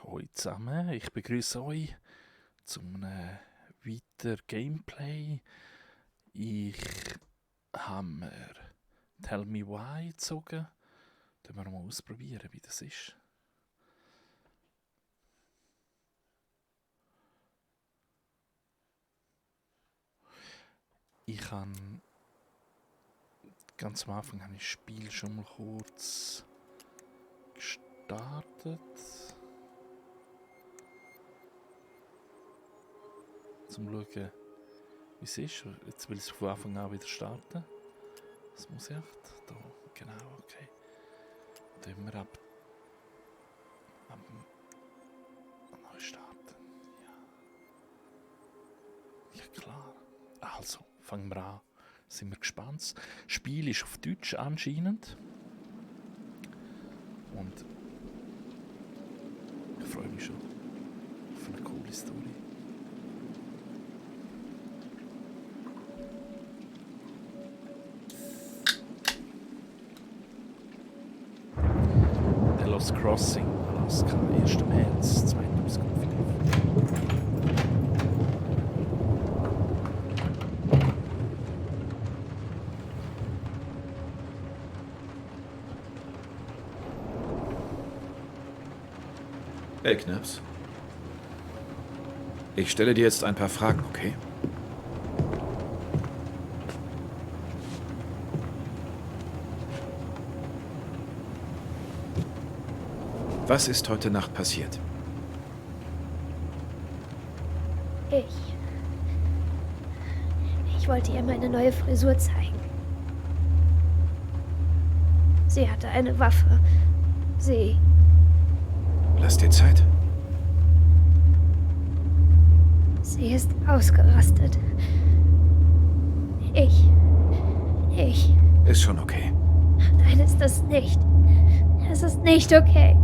Hallo zusammen, ich begrüße euch zu einem weiteren Gameplay. Ich habe mir Tell Me Why gezogen. Dann wir mal ausprobieren, wie das ist. Ich habe ganz am Anfang das Spiel schon mal kurz gestartet. Zum schauen, wie es ist. Jetzt will ich von Anfang an wieder starten. Das muss ich echt. Da, genau, okay. Dann wir ab neu starten. Ja klar. Also, fangen wir an. Sind wir gespannt. Das Spiel ist auf Deutsch anscheinend. Und ich freue mich schon auf eine coole Story. The Lost Crossing, Alaska, 1. März 2005. Hey, Knaps. Ich stelle dir jetzt ein paar Fragen, okay? Was ist heute Nacht passiert? Ich wollte ihr meine neue Frisur zeigen. Sie hatte eine Waffe. Lass dir Zeit. Sie ist ausgerastet. Ich. Ist schon okay. Nein, ist das nicht. Es ist nicht okay.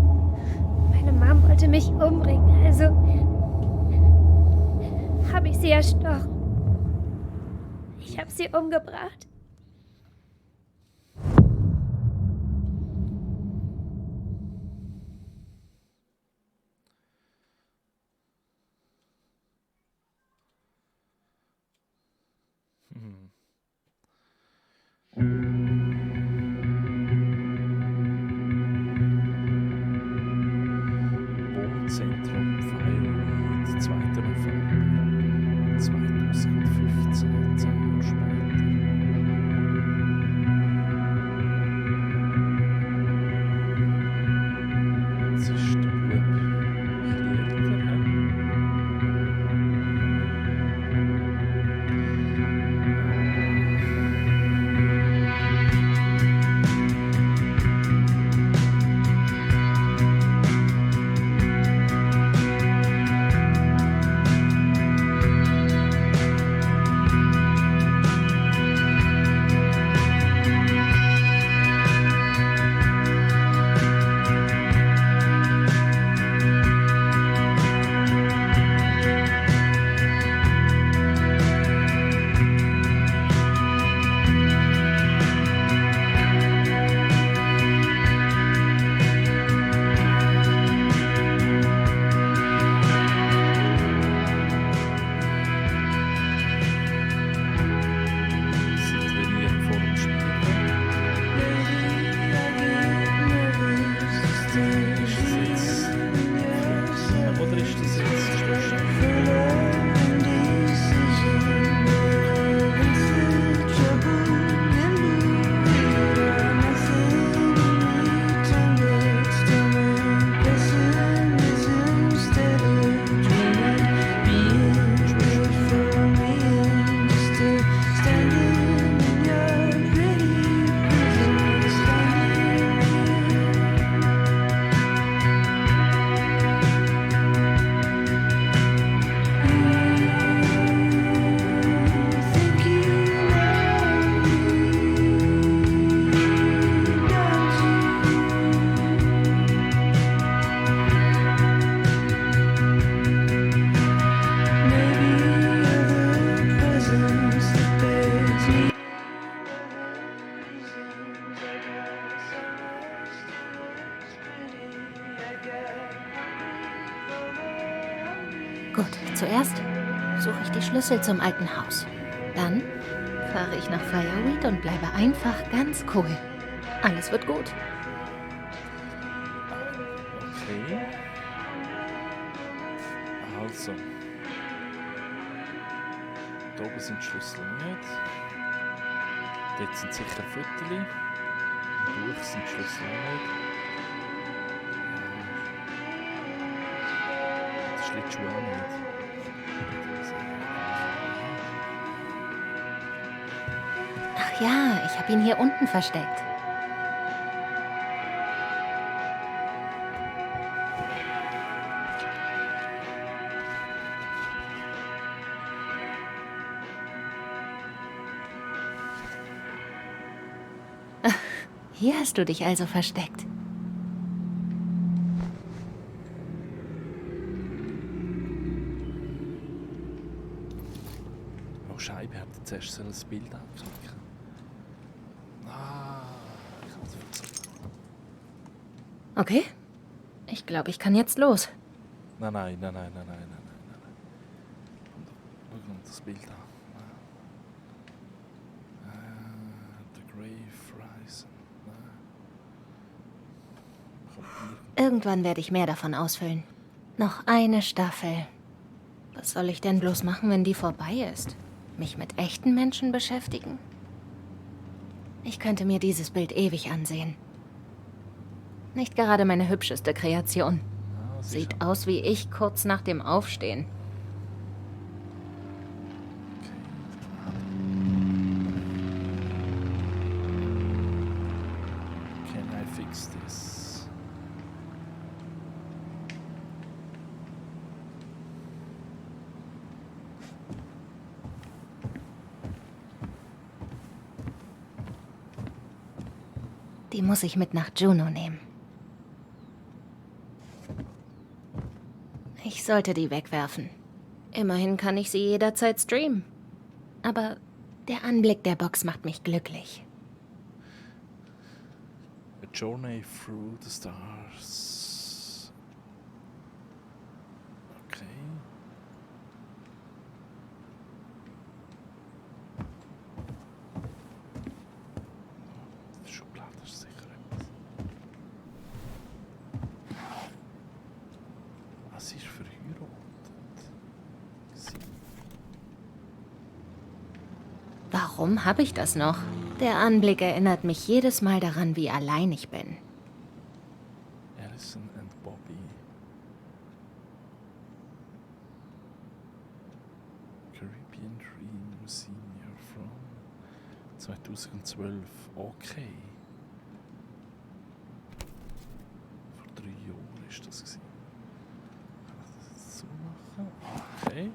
Meine Mom wollte mich umbringen, also habe ich sie erstochen. Ich habe sie umgebracht. Wohnzentrum Fireweed, 2. November 2015, 10 Jahre später. Gut, zuerst suche ich die Schlüssel zum alten Haus. Dann fahre ich nach Fireweed und bleibe einfach ganz cool. Alles wird gut. Okay. Also. Da oben sind die Schlüssel nicht. Dort sind sicher Fotos. Im Buch sind die Schlüssel nicht. Das Schlittschuh auch nicht. Ach ja, ich habe ihn hier unten versteckt. Ach, hier hast du dich also versteckt. Oh Scheibe, ich hätte zuerst so ein Bild anklicken. Ich hab's vergessen. Okay, ich glaube, ich kann jetzt los. Nein. Schau das Bild an. The Grave Rising. Irgendwann werde ich mehr davon ausfüllen. Noch eine Staffel. Was soll ich denn bloß machen, wenn die vorbei ist? Mich mit echten Menschen beschäftigen? Ich könnte mir dieses Bild ewig ansehen. Nicht gerade meine hübscheste Kreation. Sieht aus wie ich kurz nach dem Aufstehen. Can I fix this? Die muss ich mit nach Juneau nehmen. Ich sollte die wegwerfen. Immerhin kann ich sie jederzeit streamen. Aber der Anblick der Box macht mich glücklich. A Journey Through the Stars. Okay. Die Schublade ist sicher etwas. Was ist verheiratet? Warum habe ich das noch? Der Anblick erinnert mich jedes Mal daran, wie allein ich bin. Alison and Bobby. Caribbean Dream Senior from 2012. Okay. Vor 3 Jahren ist das gewesen. Kann ich das jetzt so machen? Okay.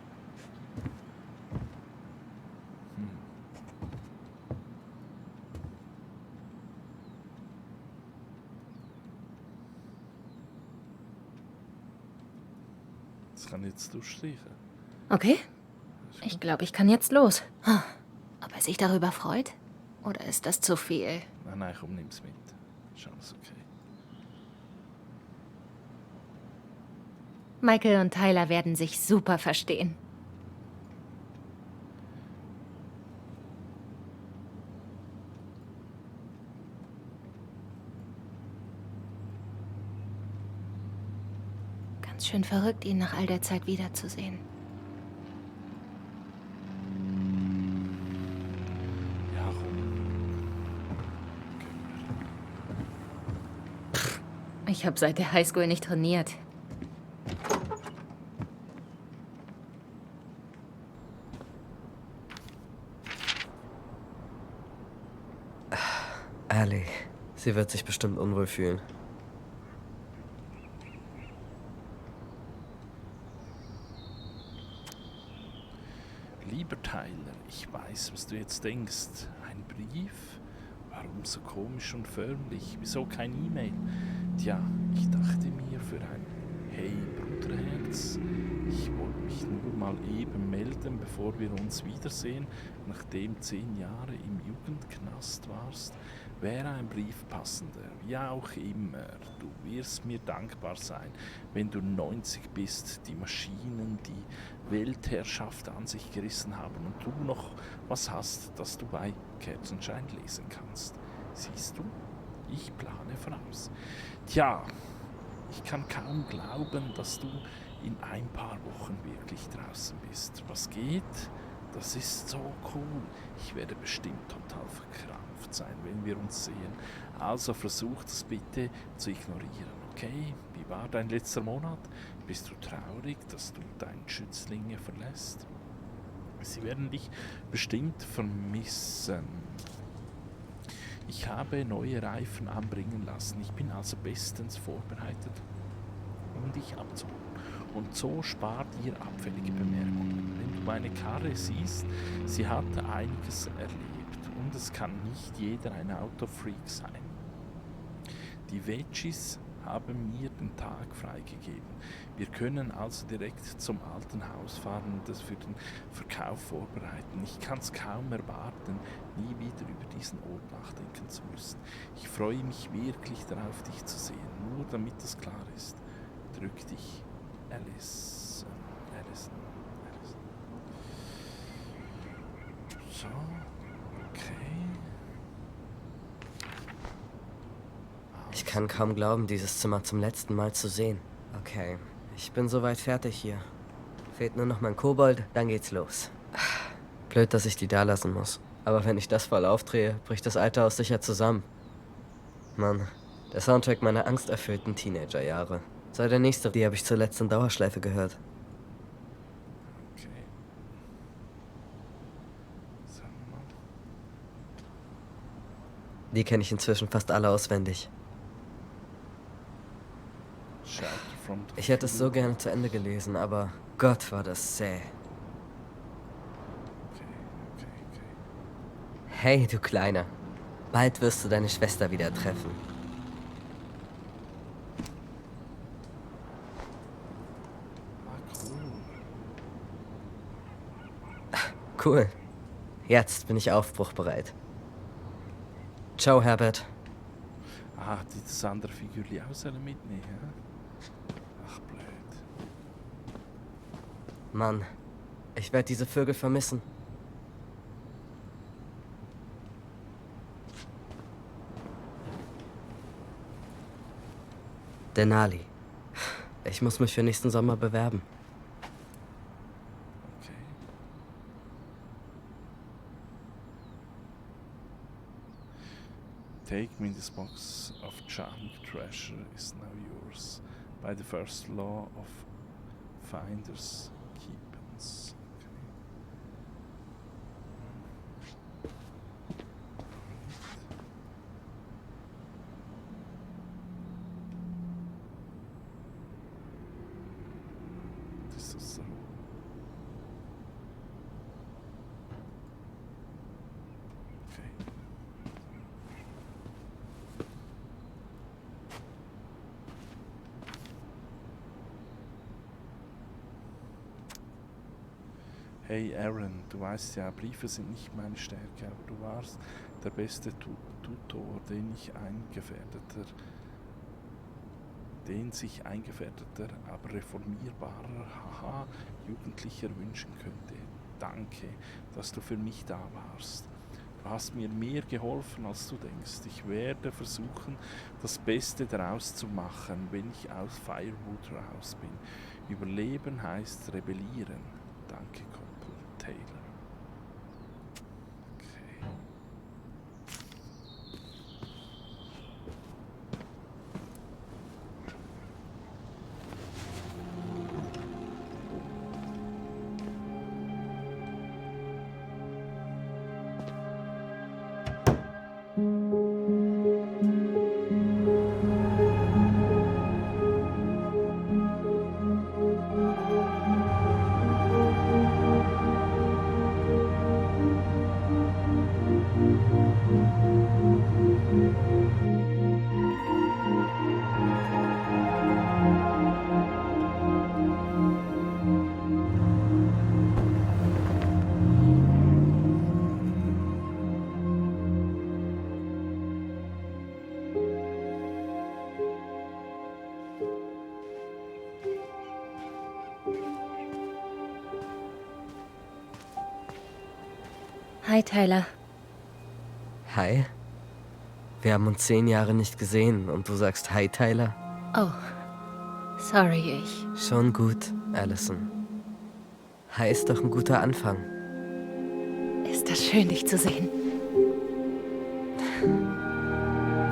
Das kann ich jetzt durchstreichen. Okay? Ich glaube, ich kann jetzt los. Ob er sich darüber freut? Oder ist das zu viel? Nein, komm, nimm's mit. Ist alles okay. Michael und Tyler werden sich super verstehen. Ganz schön verrückt, ihn nach all der Zeit wiederzusehen. Ja, komm. Ich habe seit der Highschool nicht trainiert. Ellie, sie wird sich bestimmt unwohl fühlen. Lieber Tyler, ich weiß, was du jetzt denkst. Ein Brief? Warum so komisch und förmlich? Wieso kein E-Mail? Tja, ich dachte mir, für ein Hey Bruderherz, ich wollte mich nur mal eben melden, bevor wir uns wiedersehen. Nachdem 10 Jahre im Jugendknast warst, wäre ein Brief passender. Wie auch immer, du wirst mir dankbar sein, wenn du 90 bist, die Maschinen die Weltherrschaft an sich gerissen haben und du noch was hast, das du bei Kerzenschein lesen kannst. Siehst du, ich plane voraus. Tja, ich kann kaum glauben, dass du in ein paar Wochen wirklich draußen bist. Was geht? Das ist so cool. Ich werde bestimmt total verkrampft sein, wenn wir uns sehen. Also versuch das bitte zu ignorieren, okay? Wie war dein letzter Monat? Bist du traurig, dass du deine Schützlinge verlässt? Sie werden dich bestimmt vermissen. Ich habe neue Reifen anbringen lassen. Ich bin also bestens vorbereitet, um dich abzuholen. Und so spart ihr abfällige Bemerkungen. Wenn du meine Karre siehst, sie hat einiges erlebt. Und es kann nicht jeder ein Autofreak sein. Die Veggies haben mir den Tag freigegeben. Wir können also direkt zum alten Haus fahren und das für den Verkauf vorbereiten. Ich kann es kaum erwarten, nie wieder über diesen Ort nachdenken zu müssen. Ich freue mich wirklich darauf, dich zu sehen. Nur damit es klar ist. Drück dich, Alice. So, okay. Ich kann kaum glauben, dieses Zimmer zum letzten Mal zu sehen. Okay, ich bin soweit fertig hier. Fehlt nur noch mein Kobold, dann geht's los. Blöd, dass ich die da lassen muss. Aber wenn ich das voll aufdrehe, bricht das alte Haus sicher zusammen. Mann, der Soundtrack meiner angsterfüllten Teenagerjahre. Sei der nächste, die habe ich zuletzt in Dauerschleife gehört. Okay. Sagen wir mal. Die kenne ich inzwischen fast alle auswendig. Shelter from the Ich hätte es so gerne zu Ende gelesen, aber Gott war das zäh. Okay. Hey, du Kleiner. Bald wirst du deine Schwester wieder treffen. Cool. Jetzt bin ich aufbruchbereit. Ciao, Herbert. Das andere Figürchen auch sollen mitnehmen, hä? Ach, blöd. Mann, ich werde diese Vögel vermissen. Denali. Ich muss mich für nächsten Sommer bewerben. Okay. Take me this box of charming treasure is now yours by the first law of finders keepers. Okay. Das ist so. Okay. Hey Aaron, du weißt ja, Briefe sind nicht meine Stärke, aber du warst der beste Tutor, den sich eingefährdeter, aber reformierbarer, Jugendlicher wünschen könnte. Danke, dass du für mich da warst. Du hast mir mehr geholfen, als du denkst. Ich werde versuchen, das Beste daraus zu machen, wenn ich aus Firewood raus bin. Überleben heißt rebellieren. Danke, Kumpel Taylor. Okay. Hi, Tyler. Hi. Wir haben uns 10 Jahre nicht gesehen und du sagst Hi, Tyler? Oh, sorry, ich... Schon gut, Allison. Hi ist doch ein guter Anfang. Ist das schön, dich zu sehen.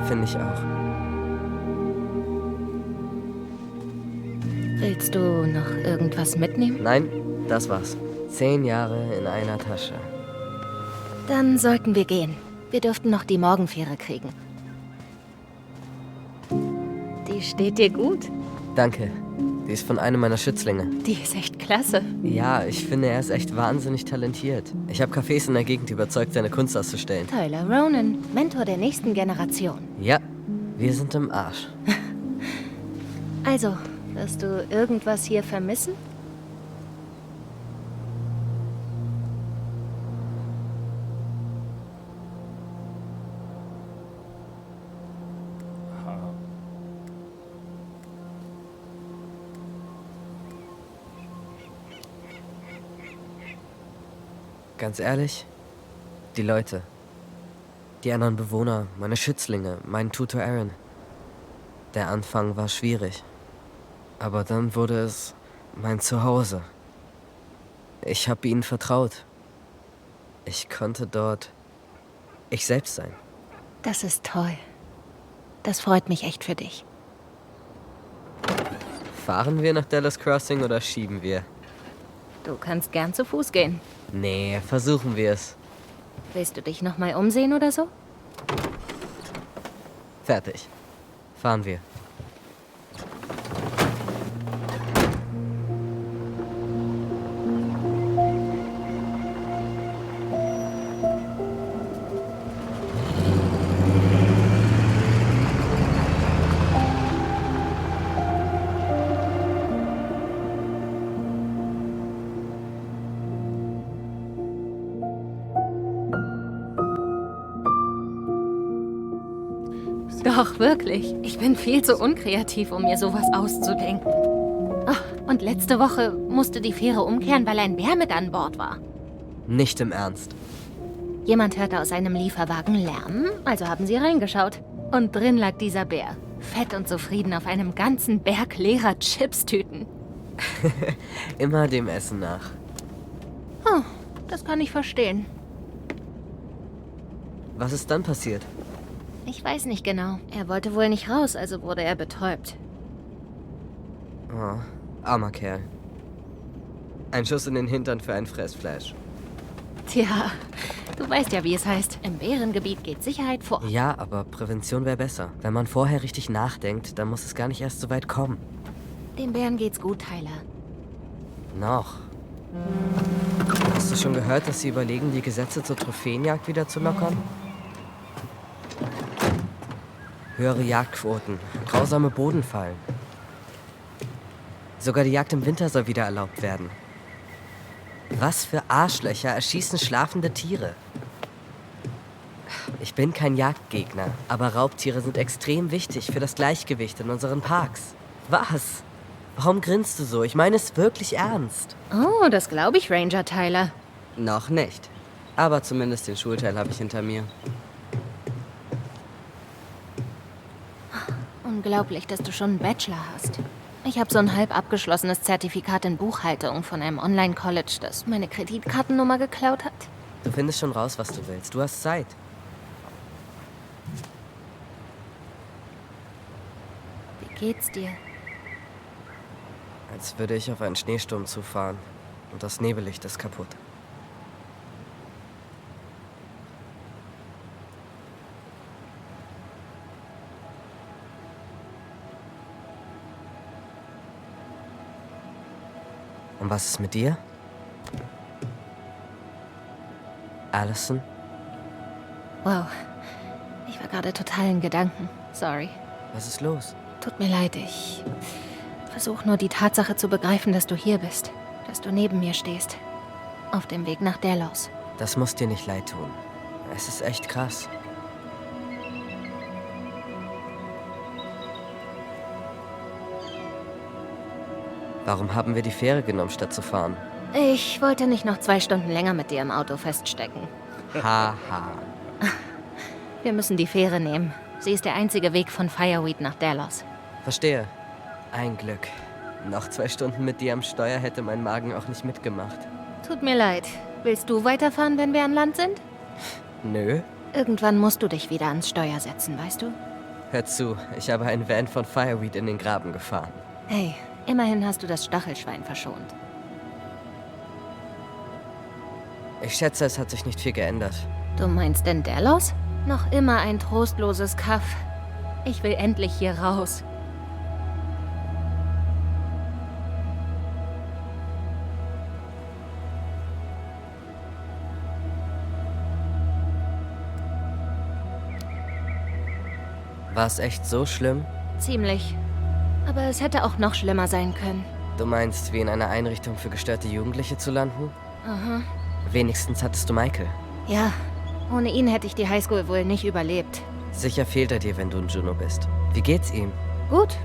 Finde ich auch. Willst du noch irgendwas mitnehmen? Nein, das war's. 10 Jahre in einer Tasche. Dann sollten wir gehen. Wir dürften noch die Morgenfähre kriegen. Die steht dir gut. Danke. Die ist von einem meiner Schützlinge. Die ist echt klasse. Ja, ich finde, er ist echt wahnsinnig talentiert. Ich habe Cafés in der Gegend überzeugt, seine Kunst auszustellen. Tyler Ronan, Mentor der nächsten Generation. Ja, wir sind im Arsch. Also, wirst du irgendwas hier vermissen? Ganz ehrlich, die Leute, die anderen Bewohner, meine Schützlinge, mein Tutor Aaron. Der Anfang war schwierig, aber dann wurde es mein Zuhause. Ich habe ihnen vertraut. Ich konnte dort ich selbst sein. Das ist toll. Das freut mich echt für dich. Fahren wir nach Dallas Crossing oder schieben wir? Du kannst gern zu Fuß gehen. Nee, versuchen wir es. Willst du dich noch mal umsehen oder so? Fertig. Fahren wir. Doch, wirklich. Ich bin viel zu unkreativ, um mir sowas auszudenken. Ach, und letzte Woche musste die Fähre umkehren, weil ein Bär mit an Bord war. Nicht im Ernst. Jemand hörte aus einem Lieferwagen Lärm, also haben sie reingeschaut. Und drin lag dieser Bär, fett und zufrieden auf einem ganzen Berg leerer Chipstüten. Immer dem Essen nach. Oh, das kann ich verstehen. Was ist dann passiert? Ich weiß nicht genau. Er wollte wohl nicht raus, also wurde er betäubt. Oh, armer Kerl. Ein Schuss in den Hintern für ein Fressfleisch. Tja, du weißt ja, wie es heißt. Im Bärengebiet geht Sicherheit vor. Ja, aber Prävention wäre besser. Wenn man vorher richtig nachdenkt, dann muss es gar nicht erst so weit kommen. Dem Bären geht's gut, Tyler. Noch. Hast du schon gehört, dass sie überlegen, die Gesetze zur Trophäenjagd wieder zu lockern? Höhere Jagdquoten, grausame Bodenfallen. Sogar die Jagd im Winter soll wieder erlaubt werden. Was für Arschlöcher erschießen schlafende Tiere? Ich bin kein Jagdgegner, aber Raubtiere sind extrem wichtig für das Gleichgewicht in unseren Parks. Was? Warum grinst du so? Ich meine es wirklich ernst. Oh, das glaube ich, Ranger Tyler. Noch nicht. Aber zumindest den Schulteil habe ich hinter mir. Unglaublich, dass du schon einen Bachelor hast. Ich habe so ein halb abgeschlossenes Zertifikat in Buchhaltung von einem Online-College, das meine Kreditkartennummer geklaut hat. Du findest schon raus, was du willst. Du hast Zeit. Wie geht's dir? Als würde ich auf einen Schneesturm zufahren. Und das Nebellicht ist kaputt. Und was ist mit dir? Allison? Wow, ich war gerade total in Gedanken. Sorry. Was ist los? Tut mir leid, ich versuche nur die Tatsache zu begreifen, dass du hier bist. Dass du neben mir stehst. Auf dem Weg nach Delos. Das muss dir nicht leid tun. Es ist echt krass. Warum haben wir die Fähre genommen, statt zu fahren? Ich wollte nicht noch 2 Stunden länger mit dir im Auto feststecken. Haha. Wir müssen die Fähre nehmen. Sie ist der einzige Weg von Fireweed nach Delos. Verstehe. Ein Glück. Noch 2 Stunden mit dir am Steuer hätte mein Magen auch nicht mitgemacht. Tut mir leid. Willst du weiterfahren, wenn wir an Land sind? Nö. Irgendwann musst du dich wieder ans Steuer setzen, weißt du? Hör zu, ich habe einen Van von Fireweed in den Graben gefahren. Hey, immerhin hast du das Stachelschwein verschont. Ich schätze, es hat sich nicht viel geändert. Du meinst denn Delos? Noch immer ein trostloses Kaff. Ich will endlich hier raus. War es echt so schlimm? Ziemlich. Aber es hätte auch noch schlimmer sein können. Du meinst, wie in einer Einrichtung für gestörte Jugendliche zu landen? Aha. Wenigstens hattest du Michael. Ja, ohne ihn hätte ich die Highschool wohl nicht überlebt. Sicher fehlt er dir, wenn du in Juneau bist. Wie geht's ihm? Gut,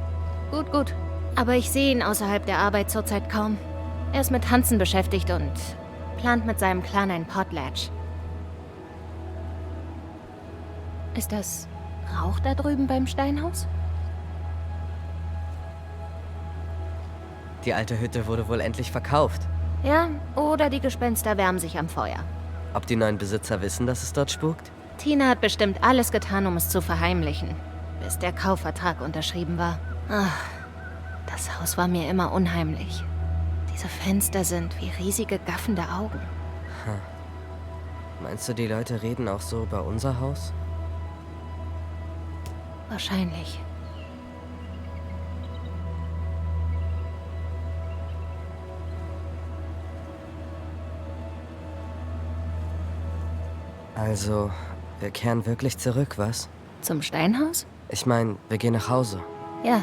gut. Aber ich sehe ihn außerhalb der Arbeit zurzeit kaum. Er ist mit Tanzen beschäftigt und plant mit seinem Clan ein Potlatch. Ist das Rauch da drüben beim Steinhaus? Die alte Hütte wurde wohl endlich verkauft. Ja, oder die Gespenster wärmen sich am Feuer. Ob die neuen Besitzer wissen, dass es dort spukt? Tina hat bestimmt alles getan, um es zu verheimlichen, bis der Kaufvertrag unterschrieben war. Ach, das Haus war mir immer unheimlich. Diese Fenster sind wie riesige gaffende Augen. Meinst du, die Leute reden auch so über unser Haus? Wahrscheinlich. Also, wir kehren wirklich zurück, was? Zum Steinhaus? Ich meine, wir gehen nach Hause. Ja,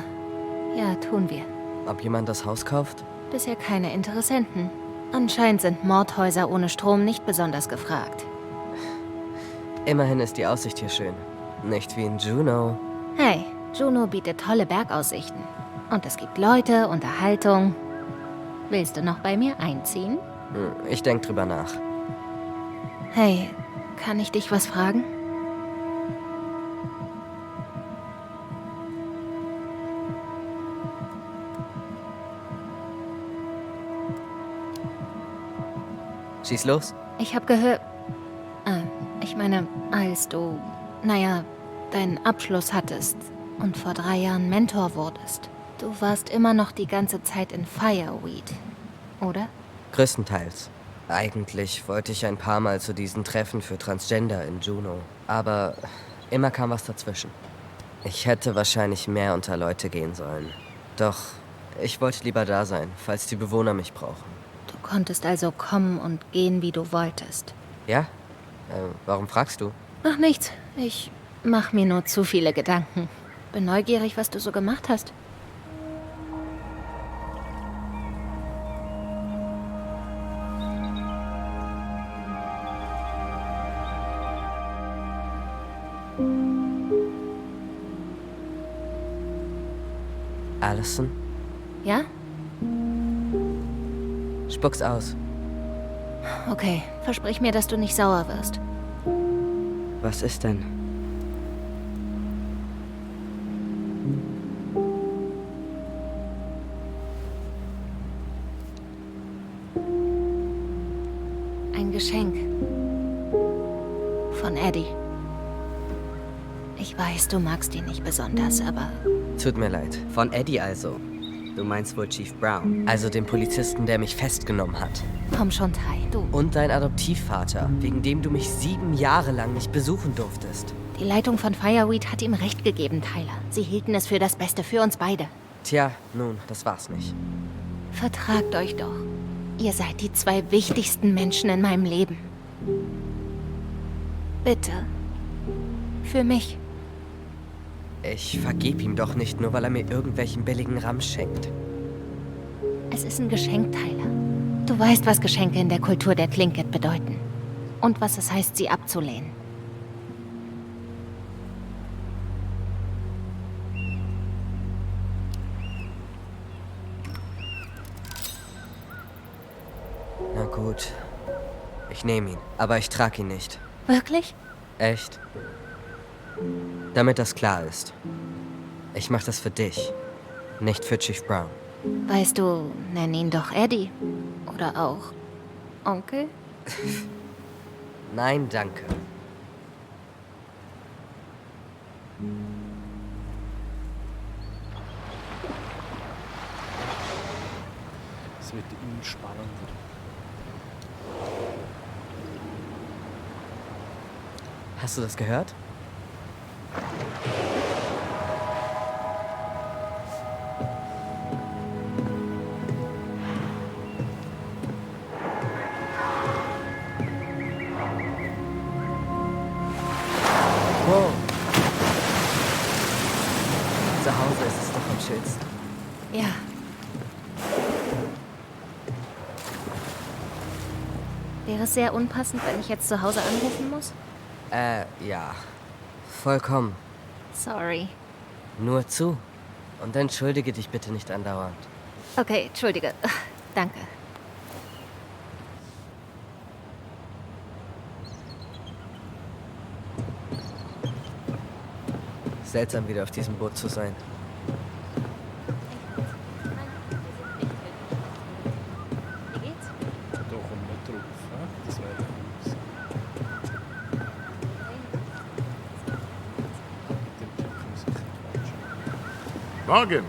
tun wir. Ob jemand das Haus kauft? Bisher keine Interessenten. Anscheinend sind Mordhäuser ohne Strom nicht besonders gefragt. Immerhin ist die Aussicht hier schön. Nicht wie in Juneau. Hey, Juneau bietet tolle Bergaussichten. Und es gibt Leute, Unterhaltung. Willst du noch bei mir einziehen? Ich denk drüber nach. Hey, kann ich dich was fragen? Schieß los. Ich habe gehört... ich meine, als du, deinen Abschluss hattest und vor 3 Jahren Mentor wurdest, du warst immer noch die ganze Zeit in Fireweed, oder? Größtenteils. Eigentlich wollte ich ein paar Mal zu diesen Treffen für Transgender in Juneau. Aber immer kam was dazwischen. Ich hätte wahrscheinlich mehr unter Leute gehen sollen. Doch ich wollte lieber da sein, falls die Bewohner mich brauchen. Du konntest also kommen und gehen, wie du wolltest. Ja? Warum fragst du? Ach, nichts. Ich mach mir nur zu viele Gedanken. Bin neugierig, was du so gemacht hast. Allison? Ja? Spuck's aus. Okay, versprich mir, dass du nicht sauer wirst. Was ist denn? Ein Geschenk. Von Eddie. Ich weiß, du magst ihn nicht besonders, aber... Tut mir leid. Von Eddie also. Du meinst wohl Chief Brown. Also den Polizisten, der mich festgenommen hat. Komm schon, Ty, du. Und dein Adoptivvater, wegen dem du mich 7 Jahre lang nicht besuchen durftest. Die Leitung von Fireweed hat ihm recht gegeben, Tyler. Sie hielten es für das Beste für uns beide. Tja, nun, das war's nicht. Vertragt euch doch. Ihr seid die 2 wichtigsten Menschen in meinem Leben. Bitte. Für mich. Ich vergeb ihm doch nicht, nur weil er mir irgendwelchen billigen Ramsch schenkt. Es ist ein Geschenk, Tyler. Du weißt, was Geschenke in der Kultur der Tlingit bedeuten. Und was es heißt, sie abzulehnen. Na gut. Ich nehme ihn, aber ich trage ihn nicht. Wirklich? Echt? Damit das klar ist. Ich mach das für dich, nicht für Chief Brown. Weißt du, nenn ihn doch Eddie. Oder auch Onkel? Nein, danke. Es wird immer spannender. Hast du das gehört? Wow. Zu Hause ist es doch am schönsten. Ja. Wäre es sehr unpassend, wenn ich jetzt zu Hause anrufen muss? Ja. Vollkommen. Sorry. Nur zu. Und entschuldige dich bitte nicht andauernd. Okay, entschuldige. Danke. Seltsam, wieder auf diesem Boot zu sein. Wie geht's? Da kommt nicht drauf. Hä? Das wäre groß. Mit dem Typ muss ich quatschen. Morgen.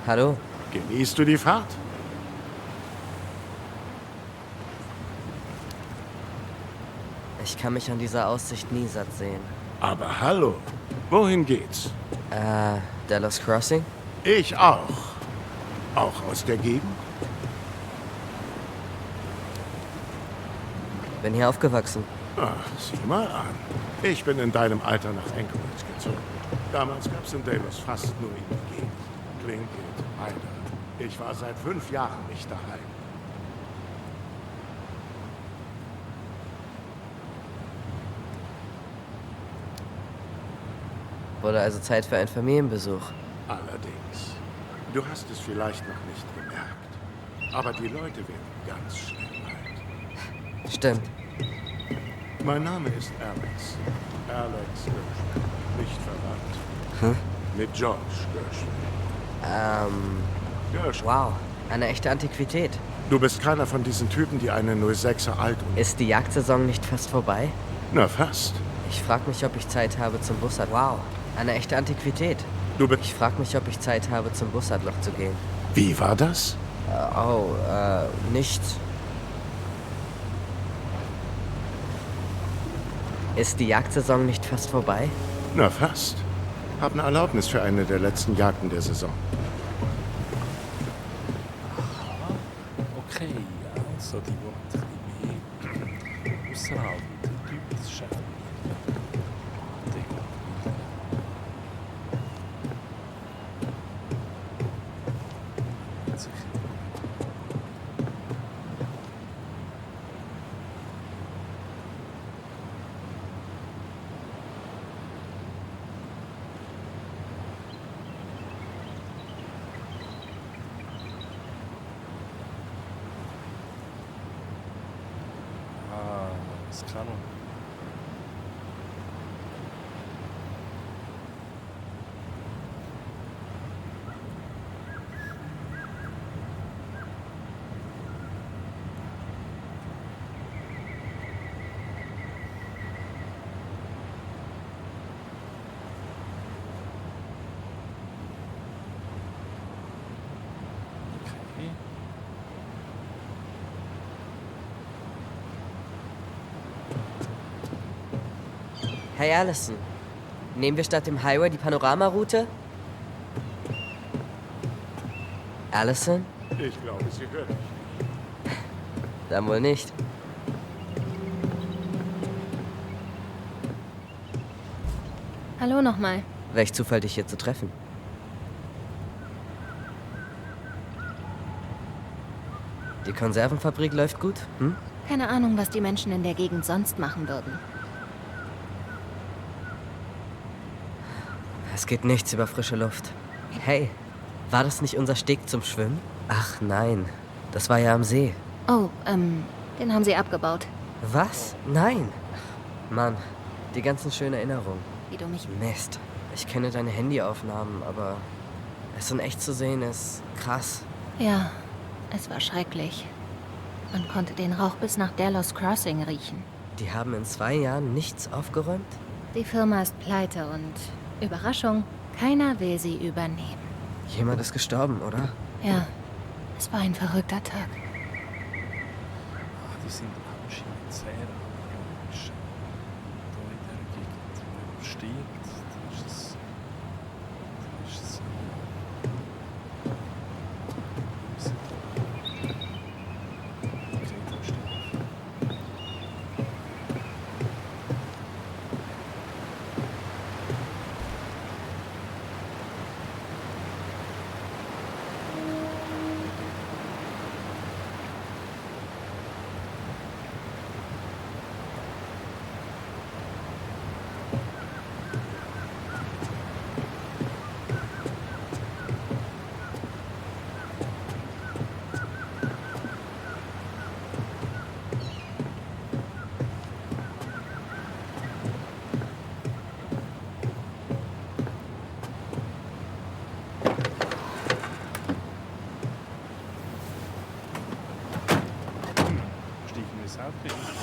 Hallo? Genießt du die Fahrt? Ich kann mich an dieser Aussicht nie satt sehen. Aber hallo. Wohin geht's? Dallas Crossing? Ich auch. Auch aus der Gegend? Bin hier aufgewachsen. Ach, sieh mal an. Ich bin in deinem Alter nach Anchorage gezogen. Damals gab's in Delos fast nur in der Gegend. Tlingit, Hyder. Ich war seit 5 Jahren nicht daheim. Wurde also Zeit für einen Familienbesuch. Allerdings. Du hast es vielleicht noch nicht gemerkt. Aber die Leute werden ganz schnell alt. Stimmt. Mein Name ist Alex. Alex Gershwin. Nicht verwandt. Mit George Gershwin. Gershwin. Wow. Eine echte Antiquität. Du bist keiner von diesen Typen, die eine 06er alt und... Ist die Jagdsaison nicht fast vorbei? Na, fast. Ich frag mich, ob ich Zeit habe zum Bussard. Wow. Eine echte Antiquität. Du bist... Ich frag mich, ob ich Zeit habe zum Bussardloch zu gehen. Wie war das? Nichts. Ist die Jagdsaison nicht fast vorbei? Na, fast. Hab eine Erlaubnis für eine der letzten Jagden der Saison. Okay, also die wollen ein bisschen mehr außerhalb. Der Typ, das schafft mir. Das kann man. Okay. Hey Allison, nehmen wir statt dem Highway die Panoramaroute? Allison? Ich glaube, sie hört mich nicht. Dann wohl nicht. Hallo nochmal. Welch Zufall, dich hier zu treffen. Die Konservenfabrik läuft gut, hm? Keine Ahnung, was die Menschen in der Gegend sonst machen würden. Es geht nichts über frische Luft. Hey, war das nicht unser Steg zum Schwimmen? Ach nein, das war ja am See. Oh, den haben sie abgebaut. Was? Nein. Mann, die ganzen schönen Erinnerungen. Wie du mich... Mist. Ich kenne deine Handyaufnahmen, aber es in echt zu sehen ist krass. Ja, es war schrecklich. Man konnte den Rauch bis nach Delos Crossing riechen. Die haben in 2 Jahren nichts aufgeräumt? Die Firma ist pleite und, Überraschung, keiner will sie übernehmen. Jemand ist gestorben, oder? Ja, es war ein verrückter Tag. Die sind anscheinend sehr harmonisch. Da in dieser Gegend, wo jemand stirbt, da ist es... Okay, da stirbt. Steigen wir es auch ein.